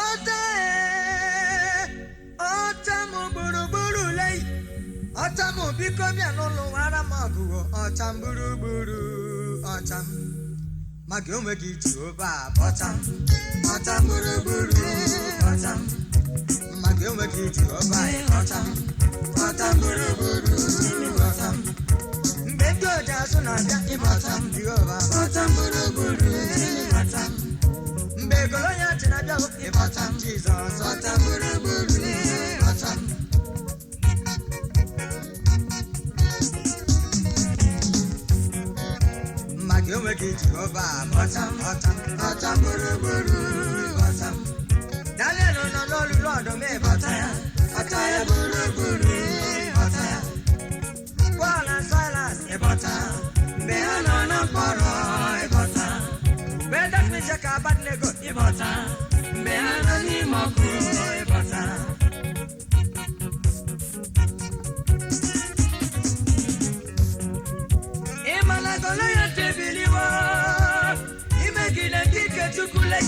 Ọta ee, ọta m gburugburu lei, ọta m biko bịa n'ụlọ wara m ọgụgụ, ọta m gburugburu, ọta m maka onwe gị Jehova bụ ọta m, ọta m gburugburu, ọta m maka onwe gị Jehova, ọta m, ọta m gburugburu, ọta m mgbe ndị oji azụ na-abịa ịbọta m Jehova, ọta m gburugburu, ọta m mgbe Goliat na-abịa ịbọta m Jizọs, ọta m gburugburu, ọta m. Maka onwe gị Jehova bụ ọta m, ọta m, ọta m gburugburu, ọta m. Daniel nọ n'olulu ọdụm ịbọta ya, ọta ya gburugburu, ọta ya. Paul na Silas ịbọta, mgbe ha nọ na mkpọrọ ịbọta. Mgbe Meshach ka Abednego ịbọta, mgbe ha nọ n'ime ọkụ ịbọta. Ịma na Goliat ebiliwo imegide ndị ike Chukwule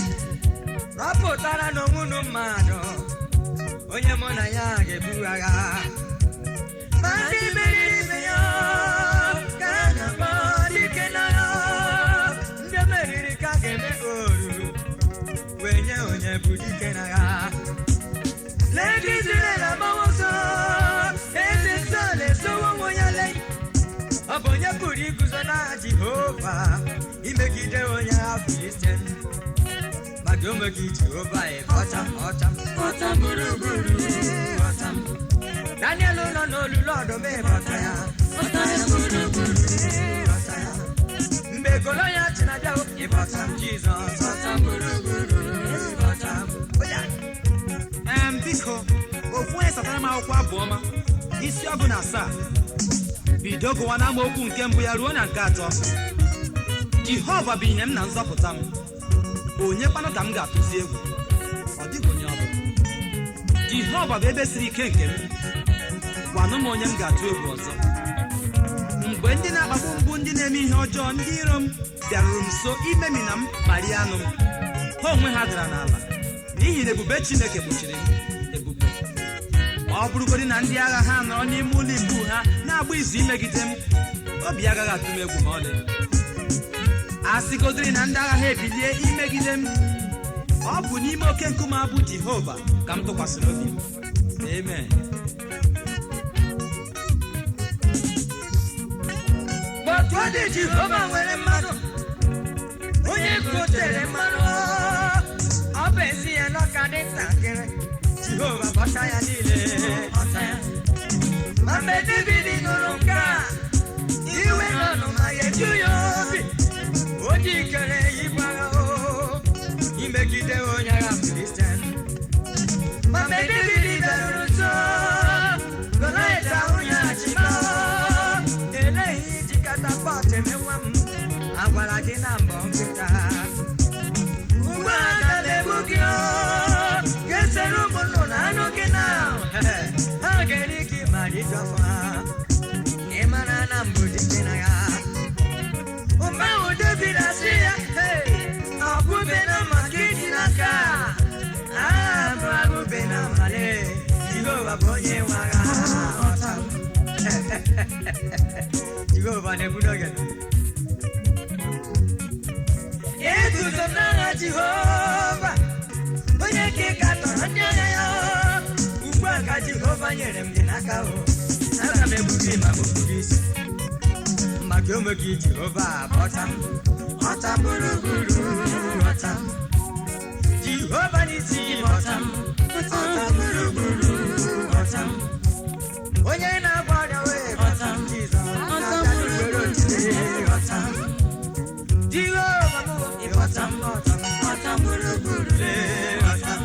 rọpụtara n'onwe unu mmadụ onye mụ na ya ga-ebu agha. Ma ndị meriri ibe ya ka a na-akpọ dike n'agha, ndị meriri ka a ga-eme oru wee nye onye bụ dike n'agha. Lee ndị Izrel agbawa ọsọ, eze Sọl esowo onwe ya lee. Ọ bụ onye pụrụ iguzo n'agha Jehova imegide onye agha Filistin? Maka onwe gị Jehova ịbọcha, ọcha, ọcha gburugburu, ọcha m. Daniel nọ n'olulu ọdụm ịbọcha ya, ọcha ya gburugburu, ọcha ya. Mgbe Goliat na-abịa ịbọcha m Jizọs, ọcha gburugburu, ọcha m. Oya. Biko, ofu onye satara m akwụkwọ abụọma isi 17, bido gụwa n'amaokwu nke mbụ ya ruo na nke atọ. Jehova bụ ihe m na nzọpụta m, onye kwanụ ka m ga-atụzi egwu? Ọ dịghị onye ọ bụ. Jehova bụ ebe siri ike nke m, gwanụ m onye m ga-atụ egwu ọzọ. Mgbe ndị na-akpagbu mbụ, ndị na-eme ihe ọjọọ, ndị iro m bịaruru m nso imemina m ma rie anụ m, ha onwe ha dara n'ala, n'ihi na ebube Chineke kpuchiri m ebube. Ma ọ bụrụgodị na ndị agha ha nọrọ n'ime ụlọ ikwu ha na-agba izu imegide m, obi agaghị atụ m egwu ma ọlị. A sịgodịrị na ndị agha ha ebilie imegide m, ọ bụ n'ime oke nkume abụ Jehova ka m tụkwasịrị obi m. Amen. Otu ọ dị, Jehova nwere mmadụ onye gotere mmanụ, ọ bụ ezi ya n'ọka dị ntakịrị, Jehova bọta ya niile, ọta ya. Ma mgbe David nụrụ nke a, iwe nọ ma ya eju ya obi, o jikere ibu agha o imegide onye agha Filistin. Ma mgbe David bịaruru nso, Goliat ahụ ya achịma eleghị iji katapọt eme nwa m, agwara gị na mbọ nkịta. Ugbu a aga m egbu gị o, ga-esere ụmụ nnụnụ anụ gị na ha ga-eri gị ma rijuo afọ ha. Ị mara na mbụ dike na ya. Mgbe ahụ David asị ya, "Hey, ọ bụbe na maka iji n'aka agha bụ agụbe na mmalị, Jehova bụ onye nwe agha, ọta m." Jehova na-egbu n'oge. Eguzo m n'agha Jehova, onye ka ị katọrọ ndị agha ya. Ugbu a ka Jehova nyere m gị n'aka o, aga m egbu gị ma gbupụ gị isi. Maka onwe gị Jehova bụ ọta m, ọta m gburugburu, ọta m. Jehova n'isi bụ ọta m, ọta m gburugburu, ọta m. Onye na-agwọ ọrịa wee bọta m Jizọs, na-abịa n'ugboro otite, ọta m. Jehova m ịbọta m, ọta m, ọta m gburugburu, lee, ọta m.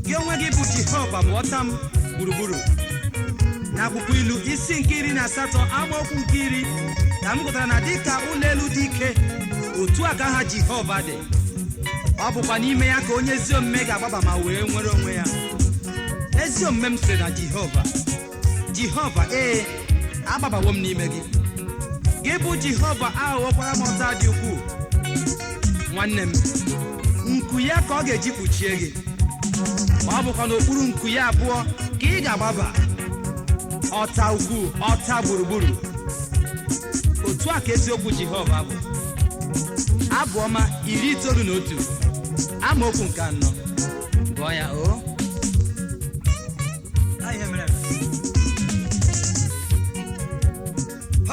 Gị onwe gị bụ Jehova bụ ọta m gburugburu. N'akwụkwọ ilu isi nke 18 amaokwu nke 10 ka m gụtara na dịka ụlọ elu dị ike, otu a ka aha Jehova dị, ọ bụkwa n'ime ya ka onye ezi omume ga-agbaba ma wee nwere onwe ya. Ezi omume m sịrị na Jehova, Jehova, ee, agbabawo m n'ime gị. Gị bụ Jehova aghọwokwara m ọta dị ukwuu. Nwanne m, Nku ya ka ọ ga-eji kpuchie gị, ma ọ bụkwa n'okpuru nku ya abụọ ka ị ga-agbaba. Ọta ukwu, ọta gburugburu. Otu a ka eziokwu Jehova bụ. Abụ ọma 91, amaokwu nke 4. Gụọ ya o. Ihe mere eme.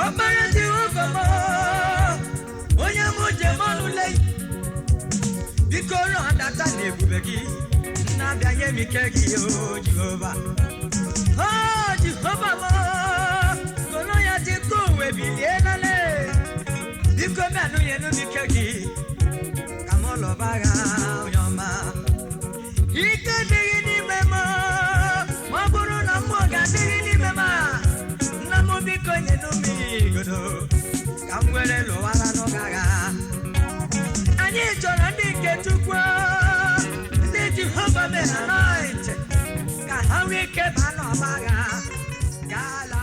Ọkpara Jehova m, onye mụ ji eme ọnụ lei, biko rọdata na ebube gị, na-abịa nye m ike gị, o Jehova. O Jehova m, soro ya dịka uwe bilie n'ale, biko bịanụ nyenu m ike gị, ka m lụba agha onye ọma. Ike dịghị n'ime m, ma ọ bụrụ na mmụọ ga-adịghị n'ime m a, nna m biko nyenụ m igodo ka m were lụwara n'oge agha. Anyị chọrọ ndị nke Chukwu, ndị Jehova mere anoint, ka ha nwee ike baa n'ọgba agha. Gaa.